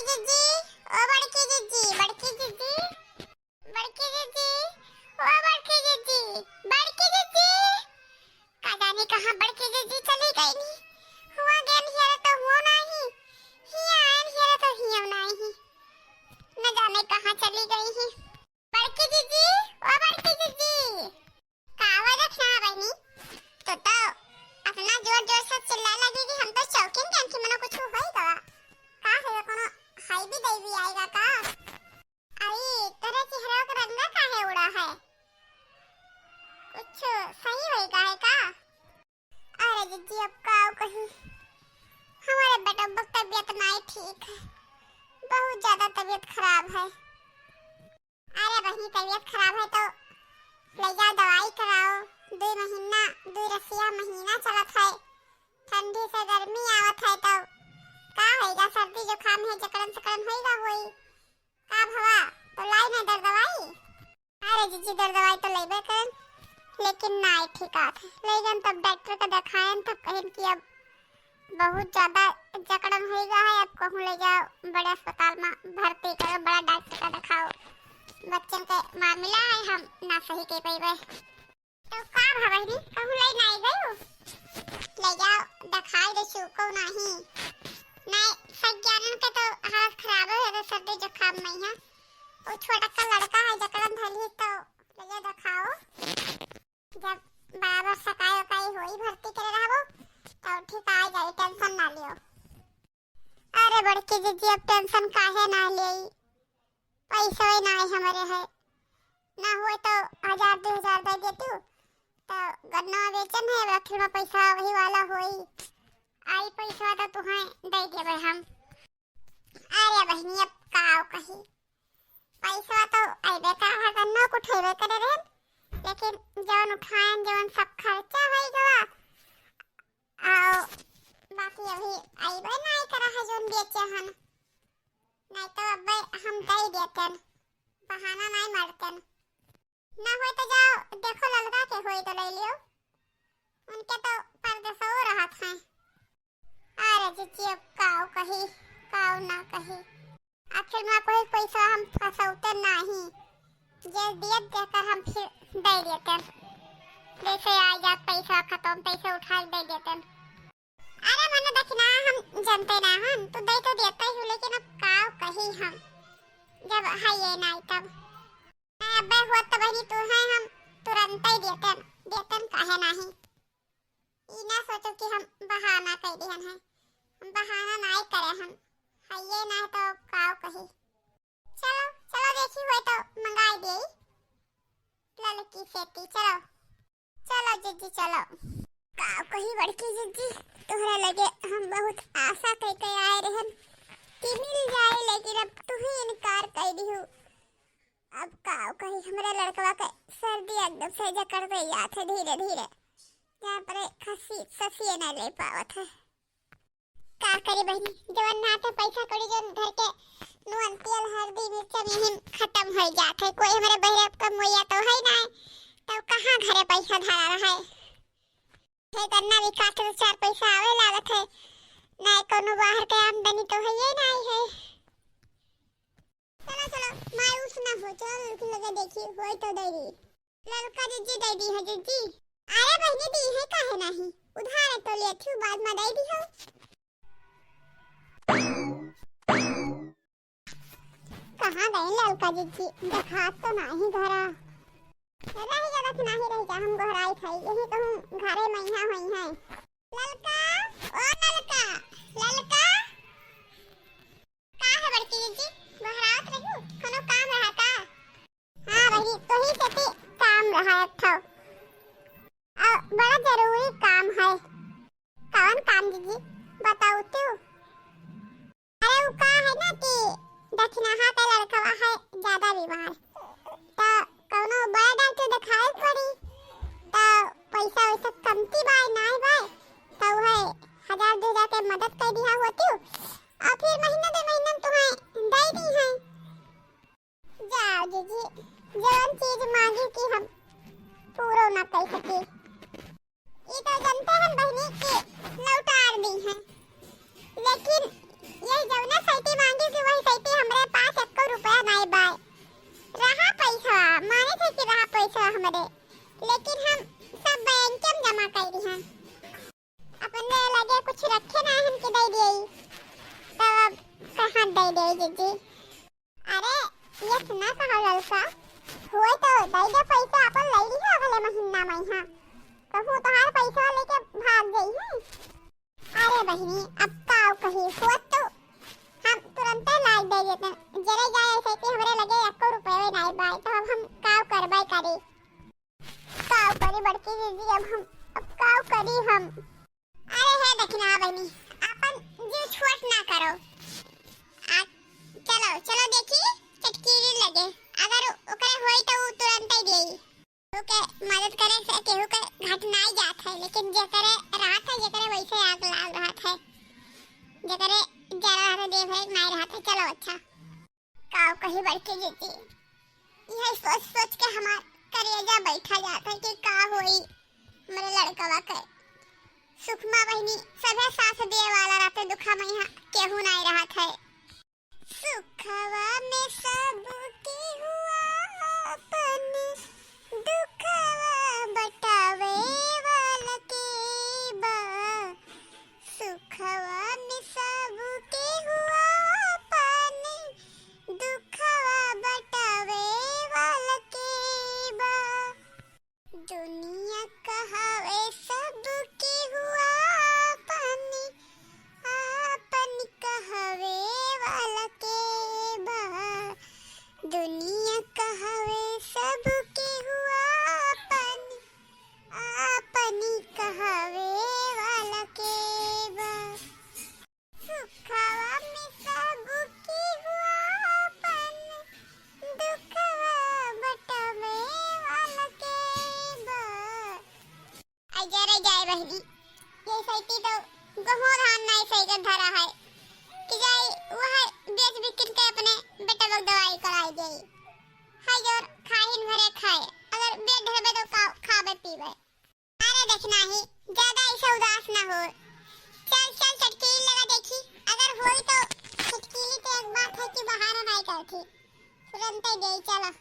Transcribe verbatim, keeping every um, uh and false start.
जीजी, ओ बड़की जीजी, बड़की जीजी, बड़की जीजी, ओ बड़की जीजी, बड़की जीजी। का जाने कहाँ बड़की जीजी चली गईनी। हुआ गएन हियरा तो हुओ नाही, हिया आएन हियरा तो हियो नाही। न जाने कहाँ चली गई ही। बड़की जीजी, ओ बड़की जीजी। का हुआ दखिनहा बहिनी? तू तो अतना जोर जोर से चिल्लाए लगी कि हम तो चौंकिन गएन कि मनो कुछ होई गवा। का है, कोनो हाई भी दैवी आएगा का? अरे, तोरे चेहरा का रंगा काहे उड़ा है? कुछ सही होई गा है का? अरे जीजी, अब का कही, हमारे बेटवा की तबीयत नाई ठीक है, बहुत ज्यादा तबीयत खराब है। अरे बहिनी, तबीयत खराब है तो ले जाओ, दवाई कराओ। दुई महीना, दुई रसिया महीना चलत है, ठंडी से गर्मी आवत है, तो का होइगा, सर्दी जुकाम है, जकड़न सकड़न होइगा होई। का भवा, तो लाई ना दर्द दवाई? अरे जीजी, दर्द दवाई तो लेबे करन, लेकिन नाई ठिकात है। ले गन तब डॉक्टर का देखायन, तब कहन कि अब बहुत ज्यादा जकड़न होइगा है, अब कहूँ ले जाओ बड़े अस्पताल में भर्ती करो, बड़ा डॉक्टर का देखाओ। बच्चन के मामला है, हम ना सही कह पइबे। तो का भवा बहिनी, कहूँ ले नाई गयो? ले जाओ, देखाई दे, चूको नाही। नाई, सज्ञानन के तो हालत खराब है, तो सर्दी जुकाम में है। वो छोटा का लड़का है, जकड़न धली, तो ले जाओ देखाओ। जब बराबर सकाई वकाई होई, भर्ती करे रहबो, तो ठीक आ जाई, टेंशन ना लियो। अरे बड़की जीजी, अब टेंशन काहे ना लेई, पैसवे ना है हमरे है, ना होए तो हजार दो हजार दे देतू, तो गन्ना बेचन है, अब आखिर में पैसा वही वाला होई, आई पैसा तो तुहें दे देबे हम। अरे बहिनी, अब का कही, पैसा तो अइबे करा है, गन्ना को उठेबे करे रहन, लेकिन जवन उठायन, जवन सब खर्चा होई गवा, आओ, बाकी अभी अइबे नाई करा है जवन बेचे हन, नाई तो अब्बे हम दे देतन, बहाना नाई मारतन। ना होई तो जाओ, देखो ललका के होई तो ले लियो, उनके तो परदेसो रहत हैं। अरे जीजी, अब काऊ कही, काऊ ना कही, आखिर में कोई पैसा हम फंसौते नाही, जे दियत देकर हम फिर दे देते, जैसे आ जात पैसा खत्म, तैसे उठा के दे देते। अरे मने दखिनहा हम जनते ना हन, तू दे तो देते ही, लेकिन अब काऊ कही हम, जब है ये नाई तब। नाई अब्बे होत तो बहिनी तू है, हम तुरंते ही देतन, देतन काहे नाही। ई ना सोचो कि हम बहाना कइ दिहन है, हम बहाना नाई करे हन, है ये ना तो काऊ कही। चलो, चलो देखी होई तो मंगाई देई ललकी सेती, चलो। चलो जीजी, चलो। का कही बड़की जीजी, तोहरा लगे हम बहुत आशा कइ के आए रहन कि मिल जाए, लेकिन अब तू ही इनकार कइ दिहू। अब का कही, हमरे लड़कवा के सर्दी एकदम से जकड़ पे आत है धीरे धीरे, जहाँ पर खसी ससिए ना ले पावत है। का करी बहिनी, जवन नाते पैसा कौड़ी जवन घर के नून तेल हल्दी मिर्चा में ही खत्म हो जात है। कोई हमरे बहिरे का मुइया तो है ना, तब कहाँ घरे पैसा धरा रहे। हे गन्ना बिकात तो चार पैसा आवे लागत है, ना कोनो बाहर के आमदनी तो है ये नहीं है। चलो चलो, मायूस ना हो, चलो लड़की लगे देखी होई तो दे दी। ललका जीजी दे दी है जीजी। अरे बहिनी दी है काहे नहीं, उधार है तो ले थी, बाद में दे दी हो। कहाँ गए ललका जीजी, देखात तो नाही घरा। रह जा, रख नाही रह जा, हम गोहराई खाई, यही कहूँ घरे मैया होई है। ललका, ओ ललका, ललका। का है बड़की जीजी, गोहरात रहू, कोनो काम रहा का? हाँ बहिनी, तोही सेती काम रहा एक ठो। आ, बड़ा जरूरी काम है। कौन काम जीजी, बताओ तू। अरे उ का है ना कि दखिनहा के लड़कवा है ज्यादा बीमार, तो कौनो बड़ा डॉक्टर देखाए पड़ी, तो पैसा वैसा कमती बाय नाय बाय, तो वह हजार दो हजार के मदद कर दिया होती, और फिर महीना दो महीना में तुम्हें दे दी है। जाओ जीजी, जवन चीज मांगी कि हम पूरो ना कर सके। ई तो जनते हन बहिनी कि लौटार दी हैं, लेकिन ये जवना सैती मांगी कि दे दीजिए। अरे, ये सुना कहा ललका, होए तो दे दे पैसा, अपन ले लिहा अगले महीना में। हाँ, कहूँ तोहार पैसा लेके भाग गई है। अरे बहिनी, अब काव कही, होत तो हम तुरंते लाइ दे देते। जरे जाए ऐसे कि हमरे लगे एको रुपये नाई बाय, तो अब हम काव करबे करी? काव करी बड़की दीदी, अब हम, अब काव करी हम? अरे हे दखिना बहिनी, अपन जीव छोट ना करो। आ, चलो, चलो देखी, चटकीरी लगे, अगर ओकरे होई तो उ तुरंते देई। केहू के मदद करे से केहू के घट नाई जात है, लेकिन जेकरे रहत है, जेकरे वैसे आग लाग रहत है, जेकरे जरा रहत है, देख रेख नाई रहत है। चलो अच्छा। काव कही बड़की दीदी, यह सोच सोच के हमार करेजा बैठा जात है कि का होई मेरे लड़कवा के। सुखमा बहिनी सभे साथ दिए वाला रहते, दुखा में यहाँ केहू नाई रहत है। सुखवा में सब केहू आपन, दुखवा बटावे वाला के बा। सुखवा में सब केहू आपन, दुखवा बटावे वाला के बा। दुनिया कहावे सब केहू आपन, आपन कहावे वाला के बा। दुनिया कहावे सब केहू आपन, आपन कहावे वाला के बा। सुखवा में सब केहू आपन, दुखवा बटावे वाला के बा। आई जा रे जाए बहिनी, ये सैती तो गहूँ धान नाई सही के धरा है कि जाई वह बेच बिकिन के अपने बेटा लोग दवाई कराई जाई। हाय जोर खाहिन भरे खाए, अगर बेच धरबे तो का खाबे पीबे। अरे देखना ही, ज्यादा ऐसे उदास ना हो। चल, चल, चटकीली लगा देखी, अगर होई तो चटकीली तो एक बात है कि बहाना नाई करती, तुरंते देई, चला।